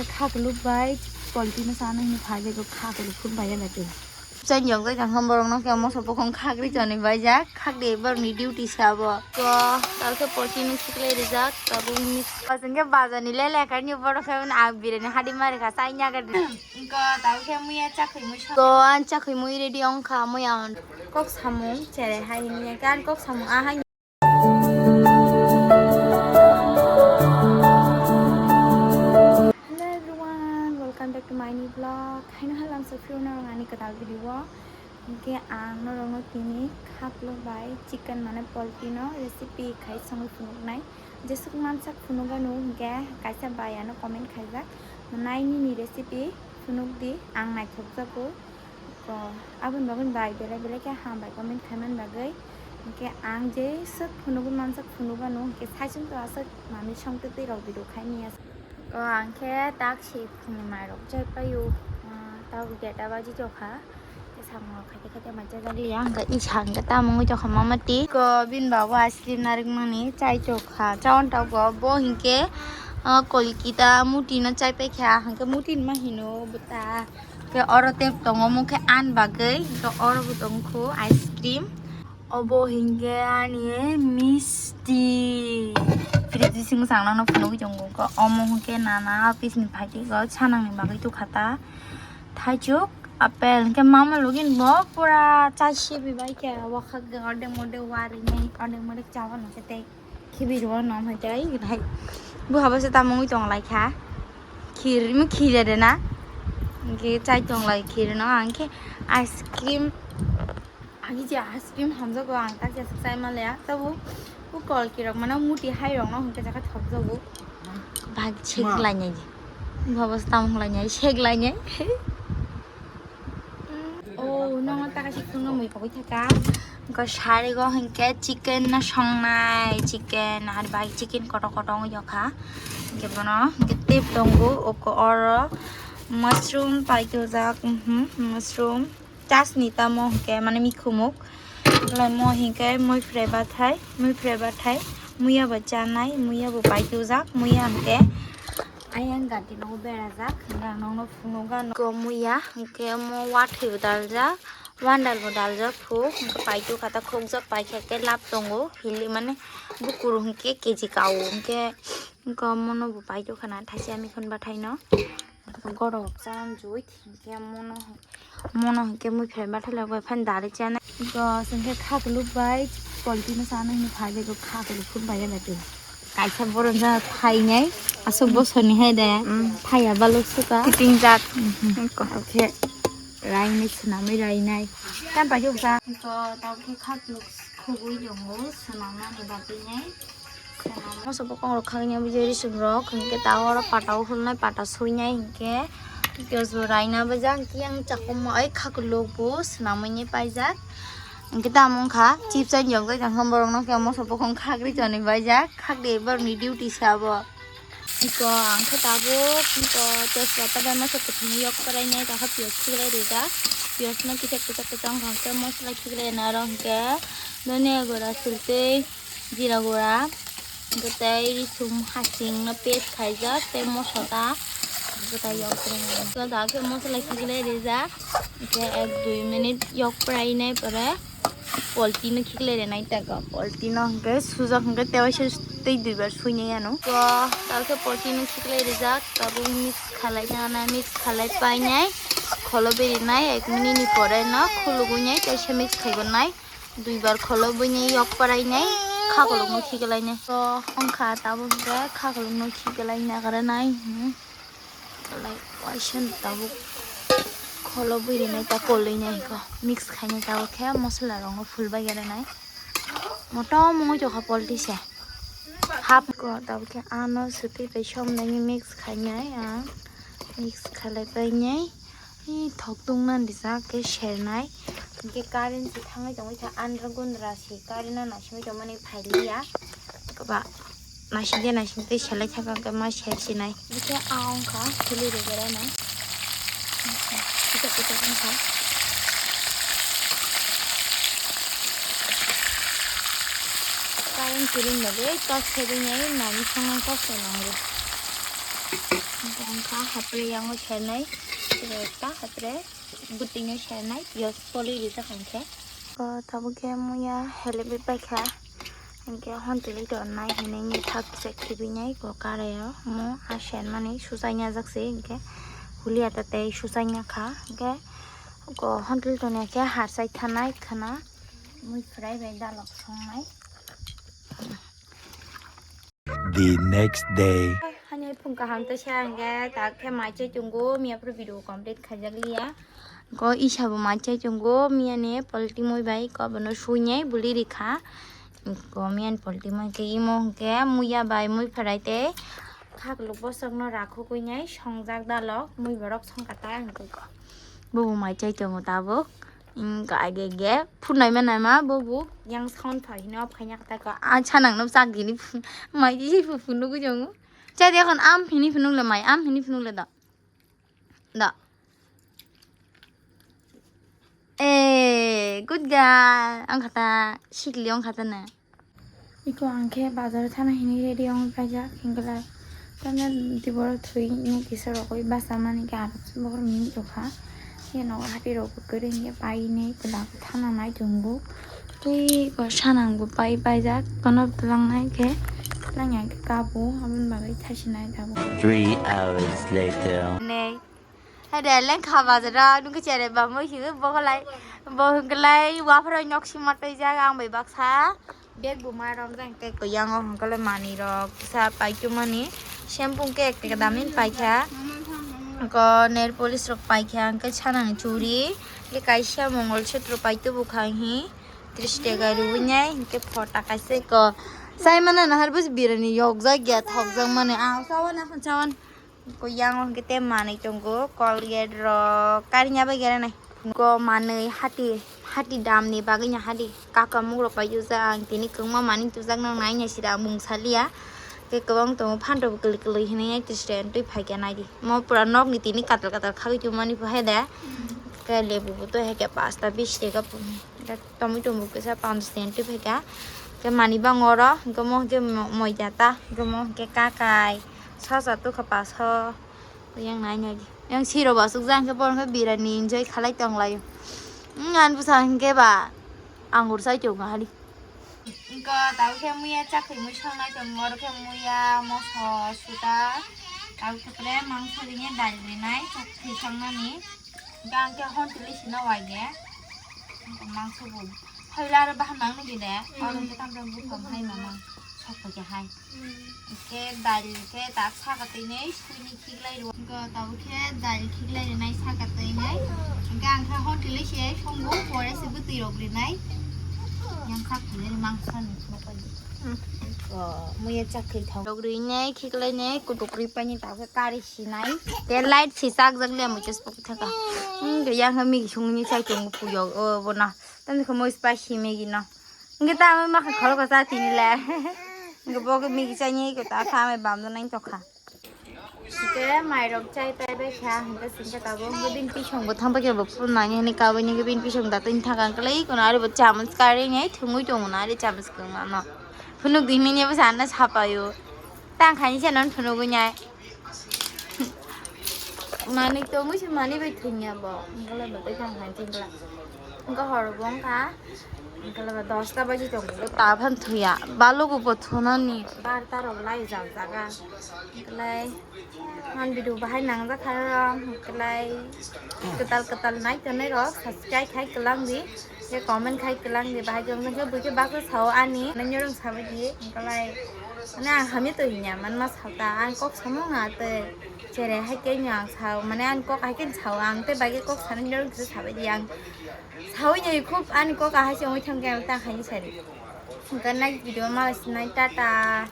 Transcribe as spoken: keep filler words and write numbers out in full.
Khakluk bai polti no sana hini phai bai khakluk phun bai ya lati. Chai jong jai tang borok no khe moso bokong khagri chani bai jak khagri borok ni duty sabo. Ko tao khe polti no siklai rijak tabuk ni. Pasang khe bazani lele kani borok khe a birani hadi mari kha chai nya ga. Ko tao khe muya chakhwi mui. Ko an chakhwi mui ready ong kha muya on. Kok samung chere hai ni kan kok samung a hai. Hello everyone, welcome back to my new vlog. Haino halam so phirno ang ani kwtal video o. Hingke ang norokno tini khaklok bai chicken mane poultry no recipe khai songwi phunuknai. Jesuk mansak phunukganu hingke kaisa bai ano comment khaijak. Nai nini recipe phunukdi ang naithokjago. Ko aboni bagwi bai belai belai khe hambai comment khaiman bagwi. Hingke ang jeswk phunugwi mansak phunukganu hingke saichung to aswk manwi songtwi twi rok video khai manya. Ko ang khe tak si phungni mairok chai paio. Ah, tabuk deta baji tokha. Khe samung rok khaite khaite ma chajak liya hingke i sa hingke tamo wngwi tokha mama ti. Ko bini babu ice cream narwkmani chai tokha. Chawan tabuk bo hingke, ah, kolkita muti no chai paikha hingke muti ma hino bwta. Khe oro tep tongo, omo khe an bagwi, khe oro bo tongkho ice cream. Obo hinkhe ani misti. Fridge bisingo chang nangno phunugwi tongo. Khe omo hinkhe nana office ni phaitwi khe sanangni bagwi tukha ta. Thaichuk, apple, hinkhe mama login bo pura chai sibi bai khe wakhak de ordek modek warinai, ordek modek chawan hinkhe tei. Khibi rw no hai tai hai. Bu habo se tamungwi tong lai kha. Khir mu khir de na. Ge chai tong lai khir no ang khe ice cream. Agi je ice cream hamjago ang tak je chai ma le. Tabu bu kol ki rok mano muti hai rok no hingke jaka thok jago. Bhag chek lai nai. Bu habo se tamung lai nai, sek lai nai. Oh, nongo taka si khulno mui pogwi thaka. Ko sari go hinkhe chicken no songnai, chicken ar bai chicken koto koto wng yokha. Hinkhe bono hinkhe tep tongo oko oro mushroom paitujak, mhm, mushroom chasni tamo hinkhe mane mikhumuk. Lai mo hinkhe mui phre bathai, mui phre bathai, muya bo chanai, muya bo paitujak, muya hinkhe. Ayang gati nogo berajak, hingke ang nokno phunukgo, ano komuya, hingke omo wathwi bo daljak, wandal bo daljak phuk, hingke paitu kata khokjak, paikha khe lab tongo, hili mane bukuru hingke keji kao, hingke, hingke omono bo paitu khana thaisa mikhun bathai no, gorok chanjui, hingke omono. Mono hingke mui phai bathai lok bai phai dari chana. Go sengke khakluk bai polti no sana hini phai bai go khakluk phun bai ya lati. Kaisa boron ja phainai asok bosor ni hai da. Mm. Phai ya balok suka. Kiting jat. Mhm. Ko. Oke. Rai ni swnamwi rai nai. Tam pai sa. Go tau khe khakluk khugui jongo swnamna ni bagwi nai. Moso bokong rok khagini bujui risum rok hingke ta oro pata o hulnai pata suinai hingke piyaj bo raina bajak hingke yang chakuma ai khaklok bo swnamwi paijak hingke tamo wngkha chips ani yokjak tongkha borok no khe moso bokong khagri chani baijak khagri borok ni duty se abo. Iko ang khe tabuk iko tejpata bai masa kwthwngwi yok kwrainai tongkha piyaj khiklai rijak piyaj no kisa kisa kisa wngkha hingke mosla khiklai naro hingke donia gora sultwi. Jira gura, hwnkhe tei risum hasing no paste khaijak, tei moso ta, hwnkhe ta yok kwrwngni. Hwnkhe da khe mosola khiklai rijak, hwnkhe ek dui minute yok prai nai pore polti no khiklai rinai tei polti no hwnkhe sujak hwnkhe tei waisa tei duibar suinai ano. Hwnkhe da khe polti no khiklai rijak, tabuk mix khalai nai, mix khalai painai, kholo berinai, ek minute ni pore no khulugui nai, tei se mix khaigonai. Duibar kholo bini yok parai nai khakolok no khiklai nai. To wngkha tabuk je khakolok no khiklai nagra nai. Hmm. Like waisa tabuk kholo bini nai ta koloi nai ko mix khai nai tabuk khe mosola rok no phul bai gra nai. Motom wngwi tongkha polti se. Hap ko tabuk khe ano swtwi bai som nai mix khai nai ang mix khalai pai nai. Ee, thok tungna rijak khe sernai. Hingke current se thangwi tongwi kha, andra gundra se current no naisingwi tongmani phailiya. Koba naisingde naisingde selai thaka hingke ma sersinai. Hingke a wngkha khili rijak nai. Kisak kisak wngkha. Current se ring nai de, torch se ring nai, nani thangna torch se nang de. Wngkha hapre yango sernai, ekta hapre bwtwino sernai, piyaj poli rijak hinkhe. O tabuk khe muya helebai paikha, hinkhe hontwlwi tongnai hinwi thak check khibinai ko karaio mo a senmani suchaina jak se hinkhe hulia ta tei suchaina kha hinkhe ko hontwlwi tongya khe harsai thanai khana mui khwrai bai dalok songnai. The next day. Hani phung kaham ta sa hinkhe tak khe mai chai tongo, miya phuru video complete khaijak liya. Ko isa bo mai chai tongo, miya ni polti moi bai ko bono suinai buli rikha. Ko miya ni polti moi khe imo hinkhe muya bai mui phwrai tei khakluk bosok no rakhugwi nai songjak dalok mui borok songkha ta hinkhe ko. Bo bo mai chai tongo tabuk. Wngkha age ge phunai ma naima bo bo yang sound phai hino phai nya kata ka. A chanang no chak gini phun mai di phu phunu gu jong. Cha de kon am hini phunuk le mai am hini phunuk le da. Da. Eh, good girl. Ang kata sikli ang kata na. Iko ang khe bazar thana hini ready wng paijak, hinkhe lai tamni tiboro thwi ni kisa rogwi basa mani khe aro bohrok ni tongkha. Khe nogo hati rok bo kwrwi hinkhe painai kwlak thana nai tongo. Tei bo sanang bo pai paijak, kono twlangnai khe twlangya khe kabo, aboni bagwi thasinai tabuk. Three hours later. Nei. Hai de lengkha bazaro nungkhe chere bamwi hiwi bo khlai bo hwnkhe lai wapharo nok sima twijak ang bai baksa bag bo ma romjak tei kwyango hwnkhe lai manwi rok kisa paitwmani shampoo hwnkhe ek taka damin paikha ko nail polish rok paikha hwnkhe sanani churi tei kaisa mongol sutro paitwbwkha hi tris taka riwi nai hwnkhe phota kaisa ko sai mano nahar bwswk birani yokjak ya thokjak mani ang chawan aphano chawan. Ko yang o hwnkhe tei manwi tongo, Colgate rok, karinya bai gera nai. Ko manwi hati, hati dam ni bagwi no hati. Kaka muk rok paijak ang tini kwbangma manwi tubujak no nai nai sida ang mung saliya. Tei kwbang tongo phanto bo kwlwi kwlwi hinwi nai twi side twi phaikha naidi. Mo pura nok ni tini katal katal khagwi tongmani bo hai da. Khe lebu bo twi hai khe pasta bish taka. Tomato bo kisa panch ten twi phaikha. Khe manwi bang oro, hwnkhe mo hwnkhe mo-, moida ta, hwnkhe mo hwnkhe kakai, sosa tukha paso, yang nai nai di. Yang siro bo aswk jang khe bohrok khe birani enjoy khalai tong laio. Wng, ani bwsa hwnkhe ba angur chai tongo hari. Wngkha tabuk khe muya chakhwi mui songnai tongo, oro khe muya, moso, suda, tabuk khe pore mangso rinai, dal rinai, chakhwi songnani. Hwnkhe ang khe hon twi sino wai de. Mangso bo. Phaila aro baham nang nigi de. Aro hwnkhe tamo tamo buphang hai mama. Sok pai khe hai. Hwnkhe dal khe tak saka twi nei sui ni khiklai rw. Hwnkhe tabuk khe dal khiklai rinai saka twi nei. Hwnkhe ang khe hon twi se songbo pore se bwtwi rok rinai. Yang sak twi nei mangso ni sino pai. Ko muya chak khe thok. Rok rinai khiklai nei kutuk ri pai ni tabuk khe kari. Sinai. Te light si chak jak le muchus pok thaka. Hmm, ke yang mi sung ni chai tung pu yo, o, bo na. Tan ko moi spicy Maggi no. Nge ta ma kha khol ko sa tini le. Nge bo ke Maggi chai ni ko ta kha me bam do nai to kha. Te mai rok chai pai bai kha, hingke singke tabuk, hingke bini pisong bo thang pai khe bo phun nani hini kabui ni bini pisong da tini thang kang klai kono ari bo chamach kari nai thungui tongo na ari chamach kang ma no. Phunuk di hini bo sana sapayo. Tang khaini se non phunugui nai. Manwi tongwi se manwi bai thwngya bo. Wngkha lai bo tei tang khaini se wngkha lai. Wngkha hor bo wngkha. Wngkha lai bo dosta baji tongo. Ta phan thwngya. Balugo bo thwnani. Barta rok lai jak jaga. Wngkha lai. Ang video bahai nangjak kha rok. Wngkha lai. Kwtal kwtal nai tonwi rok subscribe khai kwlang di. Khe comment khai kwlang di, bahai khe wngkha khe buikhe baksa sao ani, nang nyorong sabai di, wngkha lai, mane ang hamya twi hinya, manma sao ta, ang kok samung na tei, chere hai khe no ang sao, mane ang kok hai khe sao, ang tei bai khe kok sanai nyorong kisa sabai di, ang saui nai khub ani kok ahai se wngwi thang khe ang ta khaini sari. Wngkha nai video ma sinai, tata.